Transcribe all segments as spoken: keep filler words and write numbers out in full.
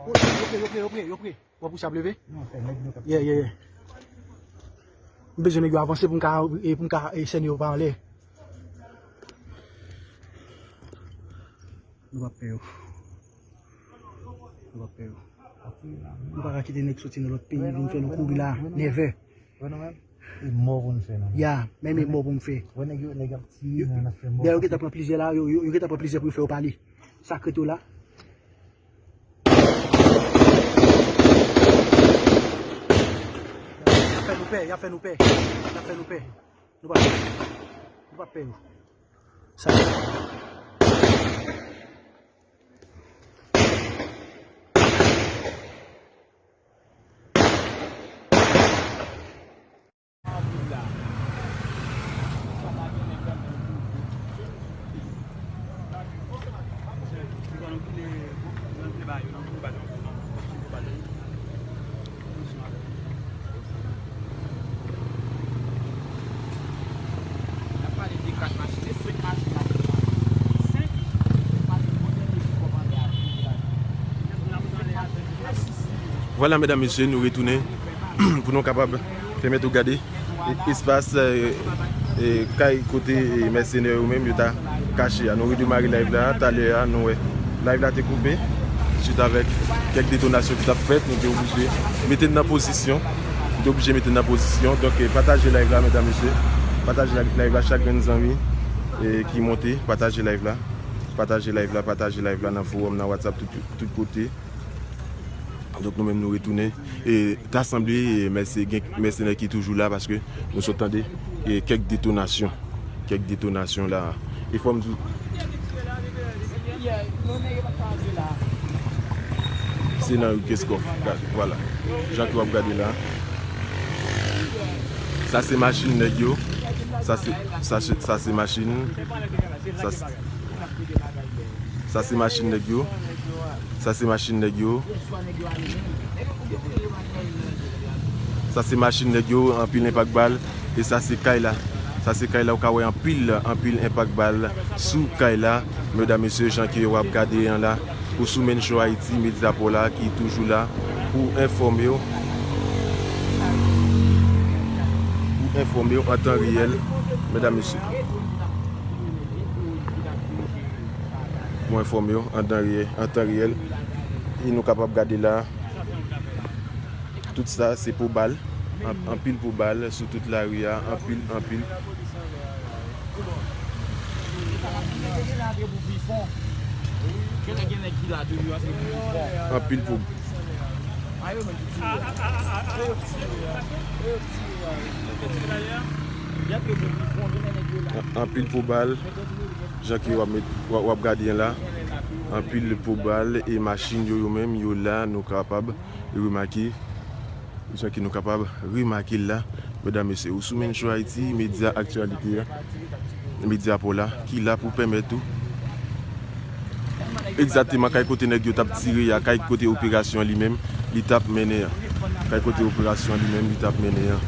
Yo pre, yo pre, yo pre, yo pre. W ap pouse ap leve? Non, fè nèg nou k ap... Yeah, yeah, yeah. M bezwen nèg yo avanse pou m ka, e, pou m ka, e, sène yo pa anlè. Nou p ap pè yo. Nou p ap pè yo. Nou pa ka kite nèg soti nan lòt peyi vin fè nou kouri la, nève. Wè nou menm? E mò pou n fè, non. Ya, menm e mò pou m fè. Wè nèg yo, nèg ap tire, men n ap fè mò. Dèyè yo gentan pran plizyè la, yo, yo, yo gentan pran plizyè pou yo fè yo pale. Sa k ret yo la. Y ap fè nou pè, y ap fè nou pè. Y ap fè nou pè. Nou pa, nou pa pè yo. Sa. Vwala, medam, mesye, nou retounen pou nou kapab pèmèt ou gade e, espas, e, e, kay kote, e, mèsenè yo menm yo ta kache a. Nou redemare live la, talè a, nou wè live la te koupe, swit avèk kèk detonasyon ki t ap fèt, nou te oblije mete n nan pozisyon. Nou te oblije mete n nan pozisyon. Donk, e, pataje live la, medam, mesye. Pataje la, live la, chak grenn zanmi, e, ki monte, pataje live la. Pataje live la, pataje live la nan fowòm, nan WhatsApp, tout, tout kote. Donk, nou menm, nou retounen. E ta sanble, e, mèse-, gen mèsenè ki toujou la, paske nou sot tande, e, kèk detonasyon. Kèk detonasyon la. E fò m di w, se nan rue Kenskòf. Gad, vwala. Jan ke w ap gade la. Sa se machin nèg yo. Sa se, sa se, sa se machin. Sa se, sa se machin nèg yo. Sa se machin nèg yo. Sa se machin nèg yo, anpil enpak bal. E sa se kay la. Sa se kay la, ou ka wè anpil, anpil enpak bal sou kay la. Medam, mesye, jan ke w ap gade an la. Ou sou Menchou Ayiti, medya pa w la ki toujou la pou enfòme w. Pou enfòme w an tan reyèl, medam, mesye. Pou enfòme w an tan reyèl, an tan reyèl. E nou kapab gade la. Tout sa, se po bal. An-, anpil po bal sou tout lari a. Anpil, anpil. Anpil po, an-, anpil po bal. Jan ke w ap met, w ap, w ap gade an la. Anpil po bal e machin yo, yo menm, yo la, nou kapab remake. Jan ke nou kapab remake l la, medam, mesye, ou sou Menchou Ayiti, medya aktyalite a, medya pa w la, ki la pou pèmèt ou egzakteman kay kote nèg yo t ap tire a, kay kote operasyon an li menm, li t ap mennen an. Kay kote operasyon an li menm, li t ap mennen an.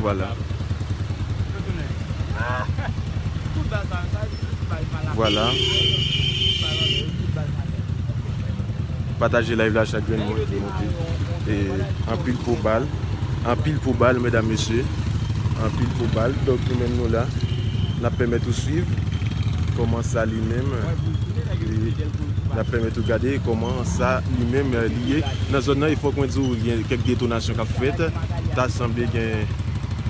Vwala. Vwala. Pataje live la, chak grenn moun ki monte. E anpil po bal. Anpil po bal, medam, mesye. Anpil po bal. Donk, nou menm nou la. N ap pèmèt ou swiv kòman sa li menm. E n ap pèmèt ou gade kòman sa li menm, eh, li ye. Nan zòn nan, e fòk mwen di w, gen kèk detonasyon k ap fèt. Ta sanble gen,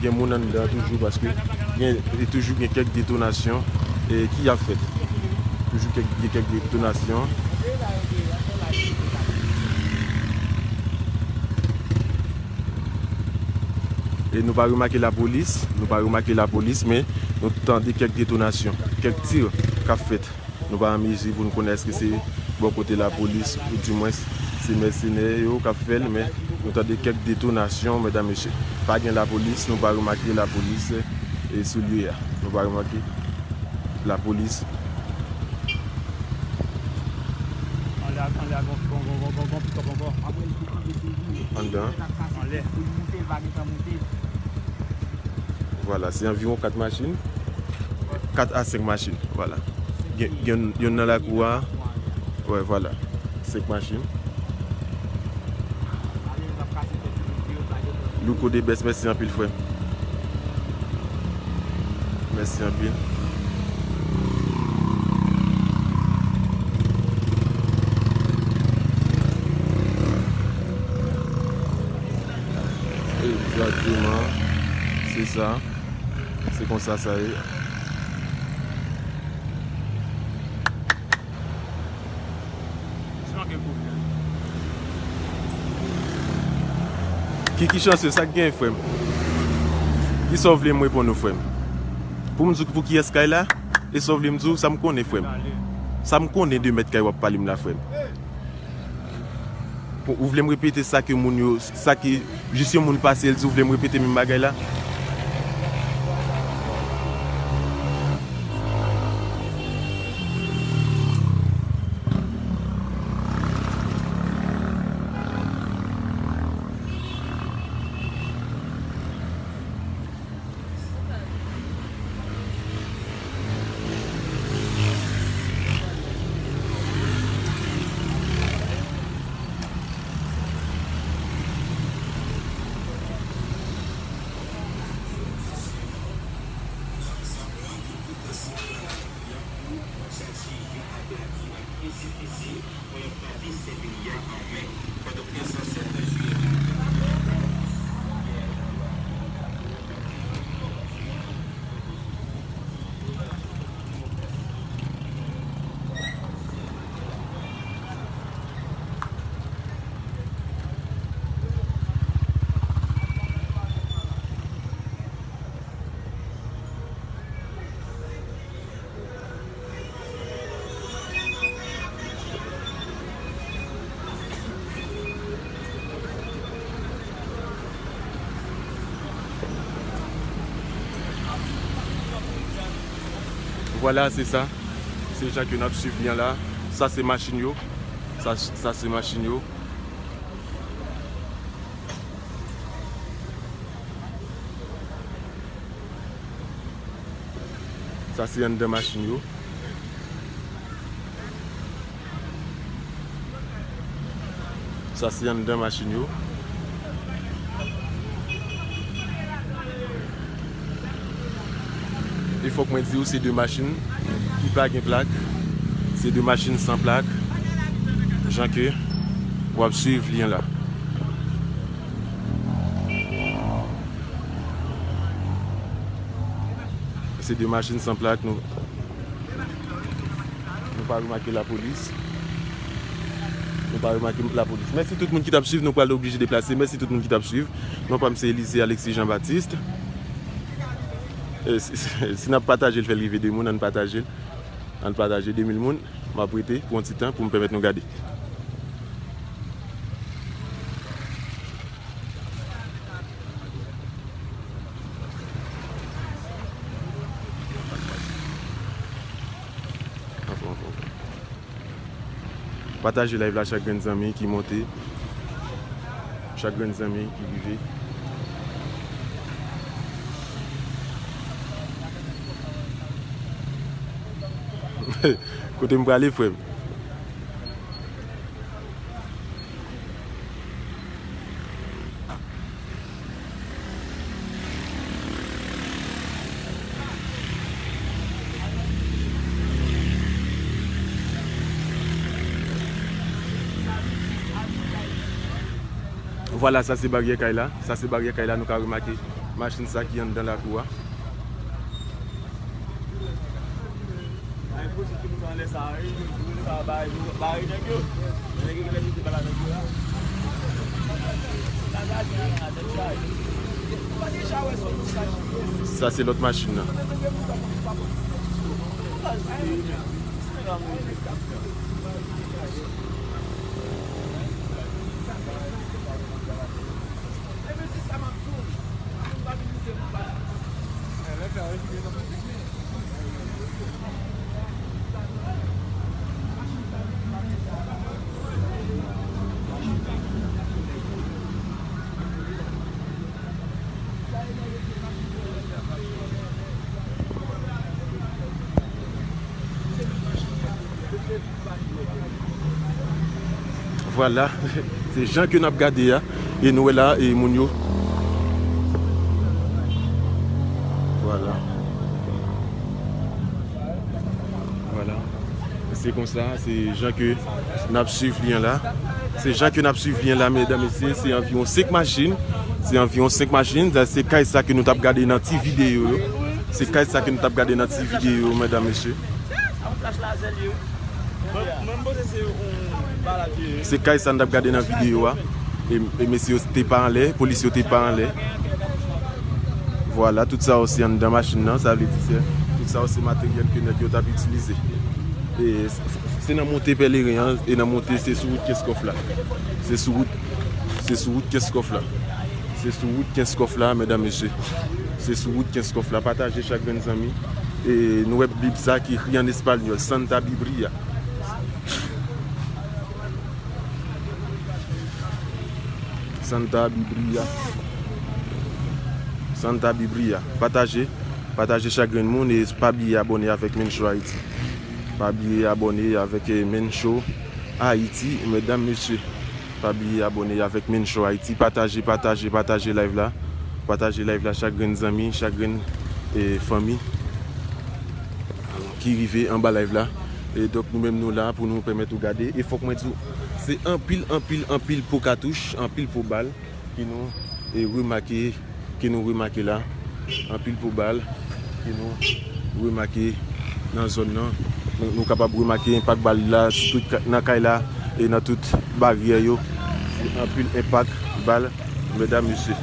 gen moun anndan toujou, paske gen, e toujou gen kèk detonasyon, eh, ki ap fèt. Toujou kèk, gen kèk detonasyon. E nou pa remake lapolis, nou pa remake lapolis, men nou tande kèk detonasyon, kèk ti k ap fèt. Nou pa an mezi pou n konnen èske se bò kote lapolis, oudimwens se mèsenè yo k ap fè l, men nou tande kèk detonasyon, medam, mesye. Pa gen lapolis, nou pa remake lapolis, e, sou lye a. Nou pa remake lapolis. Anlè, anlè, gon, gon, gon, gon, gon, gon pikòp ankò. Anndan. Anlè. Pou l moute, l pa gentan moute. Vwala, se anviwon kat machin. Kat a senk machin, vwala. Gen, gen yonn nan lakou a. Wè, vwala. Senk machin. Louko de bès, mèsi anpil, frè m. Mèsi anpil. Egzakteman. Se sa. Se konsa sa ye. Ki, ki chanse, sa k gen, frè m? Ki sa w vle m reponn ou, frè m? Pou m di w pou kiyès kay la? E sa w vle m di w, sa m konnen, frè m? Sa m konnen de mèt kay w ap pale m la, frè m? Bon, ou vle m repete sa ke moun yo, sa ke jis yon moun pase, l di, ou vle m repete menm bagay la? Vwala, se sa. Se jan ke n ap swiv byen la. Sa se machin yo. Sa, sa se machin yo. Sa se anndan machin yo. Sa se anndan machin yo. E fòk mwen di w, se de machin ki pa gen plak. Se de machin san plak. Jan ke w ap swiv li an la. Se de machin san plak, nou, nou pa remake lapolis. Nou pa remake lapolis. Mèsi tout moun ki t ap swiv, nou pral oblije deplase. Mèsi tout moun ki t ap swiv. Non pa m se Elysée Alexis Jean Baptiste. E, si, si, si n ap pataje l, fè l rive de moun, ann pataje l. Ann pataje de mil moun. M ap rete pou yon ti tan pou m pèmèt nou gade. Pataje live la, chak grenn zanmi ki monte, chak grenn zanmi ki rive. Kote m prale, frè m? Vwala, sa se baryè kay la. Sa se baryè kay la, nou ka remake machin sa ki anndan lakou a. Sa se lòt machin nan. Vwala, se jan ke n ap gade a, e nou wè la, e moun yo. Vwala. Vwala. Se konsa, se jan ke n ap swiv li an la. Se jan ke n ap swiv li an la, medam, mesye, se anviwon senk machin. Se anviwon senk machin. Sa se kay sa ke nou t ap gade nan ti videyo yo. Se kay sa ke nou t ap gade nan ti videyo yo, medam, mesye. Se kay sa n t ap gade nan videyo a. E, e mesye yo te pa anlè, polis yo te pa anlè. Vwala, tout sa yo se anndan machin nan, sa vle di se, tout sa yo se materyèl ke nèg yo t ap itilize. E se, se nan monte Pèleren an, e nan monte se sou wout Kenskòf la. Se sou wout, se sou wout Kenskòf la. Se sou wout Kenskòf la, medam, mesye. Se sou wout Kenskòf la. Pataje chak grenn zanmi. E nou wè bib sa ki ekri an espanyòl, Santa Biblia. Santa Biblia. Santa Biblia. Pataje. Pataje chak grenn moun e pa bliye abòne avèk Mensho Haiti. Pa bliye abòne avèk, eh, Mensho Haiti, medam, mesye. Pa bliye abòne avèk Mensho Haiti. Pataje, pataje, pataje live la. Pataje live la chak grenn zanmi, chak grenn, eh, fanmi ki rive anba live la. E donk nou menm nou la pou nou pèmèt ou gade. E fòk mwen di w, se anpil, anpil, anpil po katouch, anpil po bal ke nou, e, remake, ke nou remake la. Anpil po bal ke nou remake nan zòn nan. Nou, nou kapab remake enpak bal la sou tout ka-, nan kay la e nan tout baryè yo. Se anpil enpak bal, medam, mesye.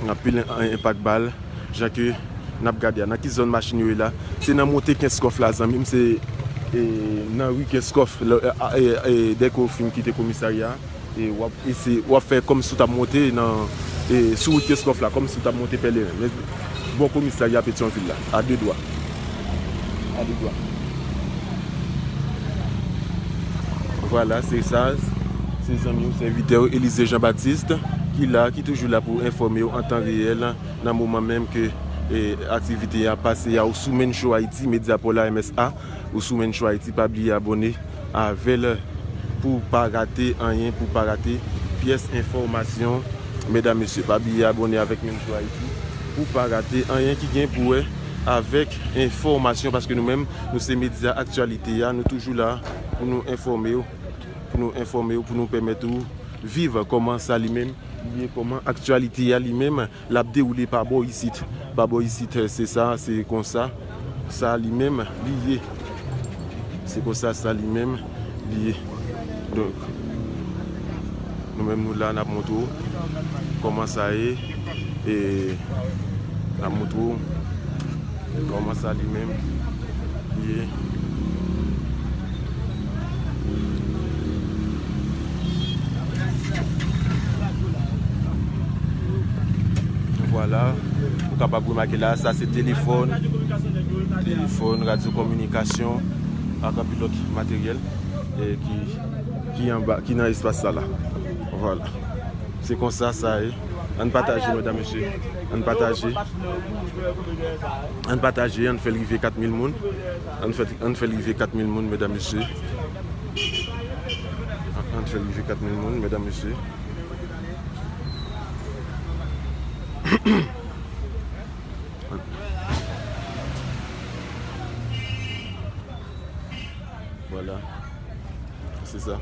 Anpil en-, enpak bal. Jan ke n ap gade a, nan ki zòn machin yo ye la? Se nan monte Kenskòf la, zanmi m, se, e, nan ri Kenskòf, lè, e, a, e, e, dèke w fin kite komisarya a, e w ap eseye, w ap fè kòmsi w t ap monte nan, e, sou wout Kenskòf la, kòmsi w t ap monte Pèleren. Men bò komisarya Petyonvil la, a de dwa. A de dwa. Vwala, se sa, se zanmi w, sèvitè w, Elize Jean Baptiste, ki la, ki toujou la pou enfòme w an tan reyèl, nan moman menm ke, e, aktivite a pase a, ou sou Mensho Haiti, medya pou la M S A, ou sou Mensho Haiti, pa bliye abòne avè l pou w pa rate anyen, pou w pa rate pyès enfòmasyon, medam, mesye. Pa bliye abòne avèk Mensho Haiti pou w pa rate anyen ki gen pou wè avèk enfòmasyon, paske nou menm, nou se medya aktyalite a, nou toujou la pou nou enfòme w, pou nou enfòme w, pou nou pèmèt ou viv kòman sa li menm li ye, kòman aktyalite a li menm l ap dewoule pa bò isit. Pa bò isit, se sa, se konsa sa li menm li ye. Se konsa sa li menm li ye. Donk, nou menm nou la, n ap montre w kòman sa ye. E n ap montre w kòman sa li menm li ye. Vwala, ou kapab remake la, sa se telefòn, telefòn, radyo kominikasyon, ak anpil lòt materyèl, e ki, ki anba, ki nan espas sa la. Vwala. Se konsa sa ye. Ann pataje, medam, mesye. Ann pataje. Ann pataje, ann fè l rive kat mil moun. Ann fè, ann fè l rive kat mil moun, medam, mesye. Ann fè l rive kat mil moun, medam, mesye. Vwala. Se sa.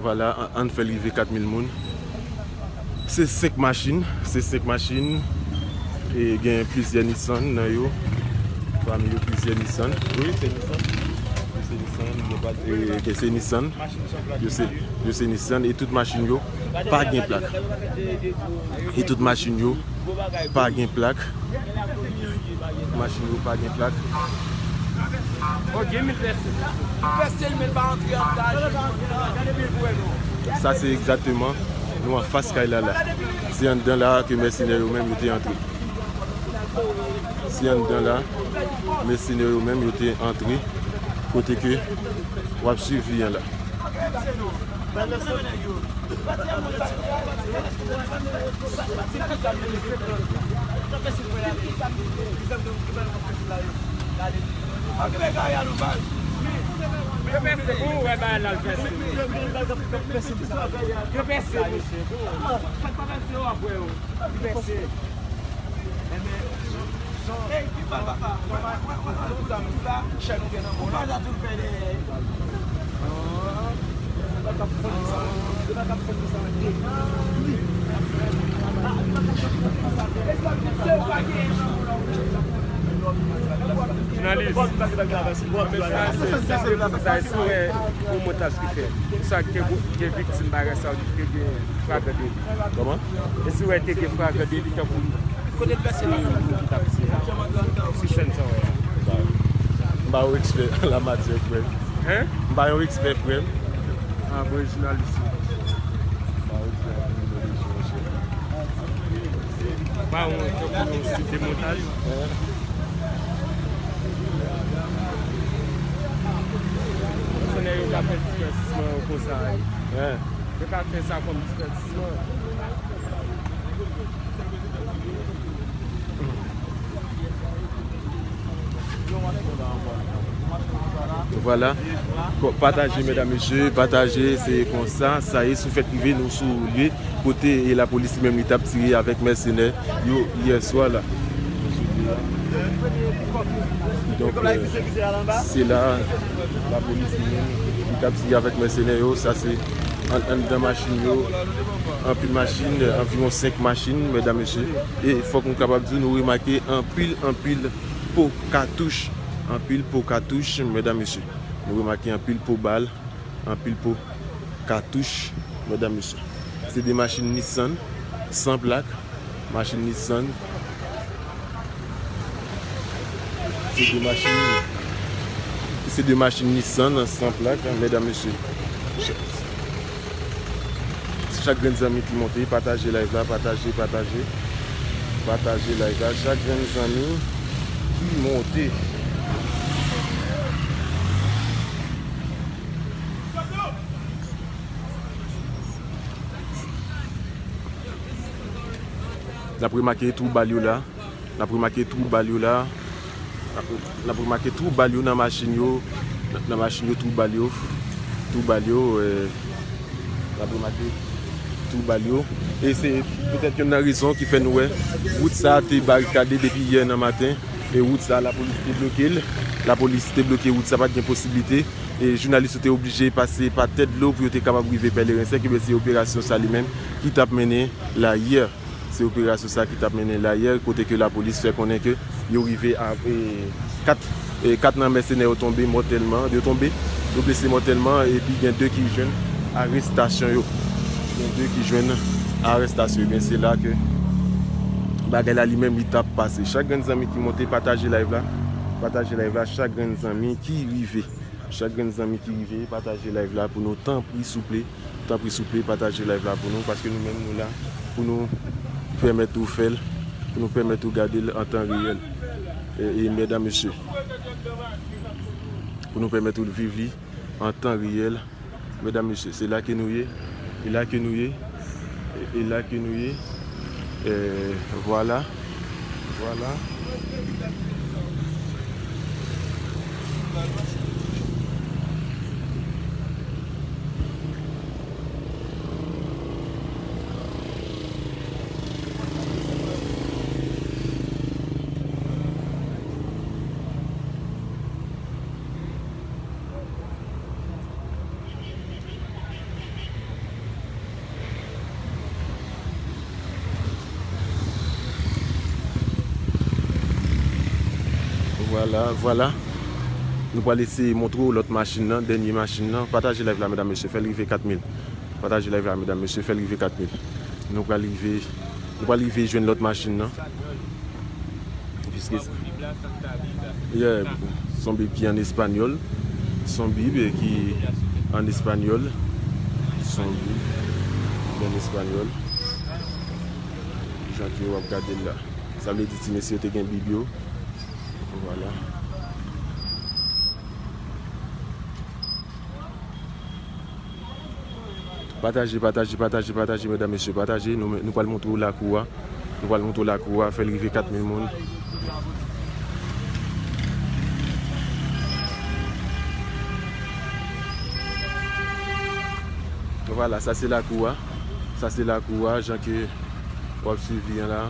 Vwala, an-, ann fè l rive kat mil moun. Se senk machin, se senk machin. E gen plizyè Nissan nan yo. Pami yo plizyè Nissan. Wi, se Nissan. Yo se Nissan, yo pa, e, ke se Nissan. Yo se, yo se Nissan e tout machin yo pa gen plak. E tout machin yo pa gen plak. Machin yo pa gen plak. Sa se egzakteman nou anfas kay la la. Se anndan la ke mèsenè yo menm yo te antre. Se anndan la, mèsenè yo menm yo te antre kote ke w ap swiv li an la. Yo pèse, ou wè bagay la, l pèse. Yo pèse, mesye. Fèk pa pèse, w ap wè yo. Li pèse. Jounalis, sa se, sa se, sa se, si w wè yon montaj ki fèt, sa ke, ke viktim bagay sa, ke gen fragan deli. Kòman? E si w wè te gen fragan deli, tankou kote l pèse la, ki t ap tire sou sèn sa w wè a. M pa yon ekspè an la matyè, frè m. Hein? M pa yon ekspè, frè m. Ah, bon, jounalis. M pa yon ekspè an kriminoloji, monchè. Pa yon, tankou yon sit de montaj. Hein? Paske nèg yo ka fè divètisman yo konsa, wi. Hein? Yo ka fè sa kòm divètisman. Vwala. Bon, pataje, medam, mesye, pataje, se konsa sa ye. Si w fèk rive, nou sou lye kote e lapolis li menm li t ap tire avèk mèsenè yo yè swa la. Donk, euh, se la lapolis li menm li t ap tire avèk mèsenè yo. Sa se an, anndan machin yo, anpil machin, anviwon senk machin, medam, mesye. E fòk nou kapab di, nou remake anpil, anpil po katouch, anpil po katouch, medam, mesye. Nou remake anpil po bal, anpil po katouch, medam, mesye. Se de machin Nissan, san plak, machin Nissan. Se de machin, se de machin Nissan san plak, medam, mesye. Chak grenn zanmi ki monte, pataje live la, pataje, pataje, pataje live la. Chak grenn zanmi ki monte. N ap remake twou bal yo la. N ap remake twou bal yo la. N ap, n ap remake twou bal yo nan machin yo. Nan, nan machin yo, twou bal yo. Twou bal yo, eh, n ap remake twou bal yo. E se petèt youn nan rezon ki fè nou wè wout sa a te barikade depi yè nan maten. E wout sa a, lapolis te bloke l. Lapolis te bloke wout sa a, pa t gen posiblite. E jounalis yo te oblije pase pa tèt dlo pou yo te kapab rive Pèleren Sèk. Ebyen, se operasyon sa li menm ki t ap mennen la yè. Se operasyon sa ki t ap mennen la yè, kote ke lapolis fè konnen ke yo rive a, e, kat, e, kat nan mèsenè yo tonbe mòtèlman, yo tonbe, yo blese mòtèlman, epi gen de ki jwenn arestasyon yo. Gen de ki jwenn arestasyon. Ebyen, se la ke bagay la li menm li t ap pase. Chak grenn zanmi ki monte, pataje live la. Pataje live la, chak grenn zanmi ki rive. Chak grenn zanmi ki rive, pataje live la pou nou, tanpri, souple. Tanpri, souple, pataje live la pou nou, paske nou menm, nou la pou nou pèmèt ou fè l, pou nou pèmèt ou gade l an tan reyèl. E, e, medam, mesye, pou nou pèmèt ou viv li an tan reyèl, medam, mesye, se la ke nou ye, e la ke nou ye, e, e la ke nou ye. E, vwala. Vwala. Vwala, vwala. Nou pral eseye montre w lòt machin nan, dènye machin nan. Pataje live la, medam, mesye, fè l rive kat mil. Pataje live la, medam, mesye, fè l rive kat mil. Nou pral rive, nou pral rive jwenn lòt machin nan. Piske, yeah, se yon bib ki an espanyòl. Se yon bib ki an espanyòl. Se yon bib ki an espanyòl. Jan ke w ap gade l la. Sa vle di ti mesye yo te gen bib yo. Vwala. Pataje, pataje, pataje, pataje, medam, mesye, pataje. Nou, nou pral montre w lakou a. Nou pral montre w lakou a, fè l rive kat mil moun. Vwala, sa se lakou a. Sa se lakou a, jan ke w ap swiv li an la.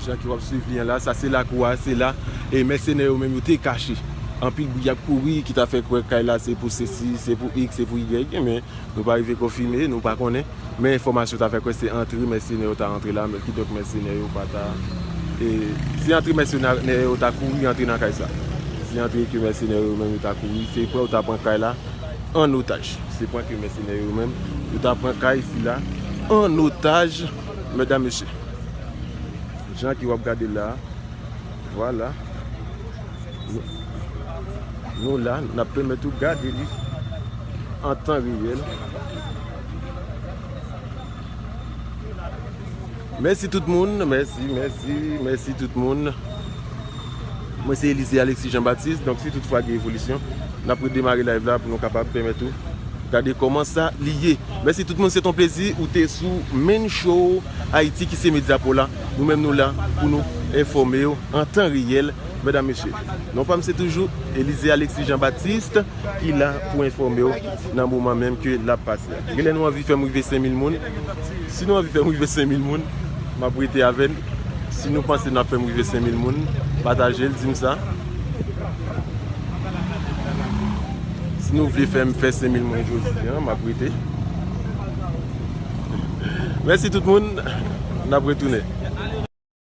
Jan ke w ap swiv li an la, sa se lakou a, se la. E mèsenè yo menm yo te kache. Anpil bri y ap kouri ki ta fè kwè kay la se pou sesi, se pou iks, se pou igrèk, men nou pa rive konfime, nou pa konnen. Men enfòmasyon ta fè kwè se antre mèsenè yo ta antre la, men kidonk mèsenè yo pa ta. E se antre mèsenè yo ta kouri antre nan kay sa. Se antre ke mèsenè yo menm yo ta kouri, se kwè yo ta pran kay la an otaj. Se pwen ke mèsenè yo menm, yo ta pran kay sila an otaj, medam, mesye. Jan ke w ap gade la, vwala. Nou, nou la, n ap pèmèt ou gade li an tan reyèl. Mèsi tout moun, mèsi, mèsi, mèsi tout moun. Mwen se Elysée Alexis Jean Baptiste, donk si toutfwa gen evolisyon, n ap redemare live la pou nou kapab pèmèt ou gade kòman sa li ye. Mèsi tout moun, se ton plezi, ou te sou Main Show Haïti ki se medya pa w la. Nou menm nou la pou nou enfòme w an tan reyèl, medam, mesye. Non pa m se toujou Elysée Alexis Jean Baptiste ki la pou enfòme w nan moman menm ke l ap pase. Genlè nou anvi fè m rive senk mil moun. Si nou anvi fè m rive senk mil moun, m ap rete avè n. Si nou panse n ap fè m rive senk mil moun, pataje l, di m sa. Si nou vle fè m fè senk mil moun jodi a, m ap rete. Mèsi tout moun, n ap retounen.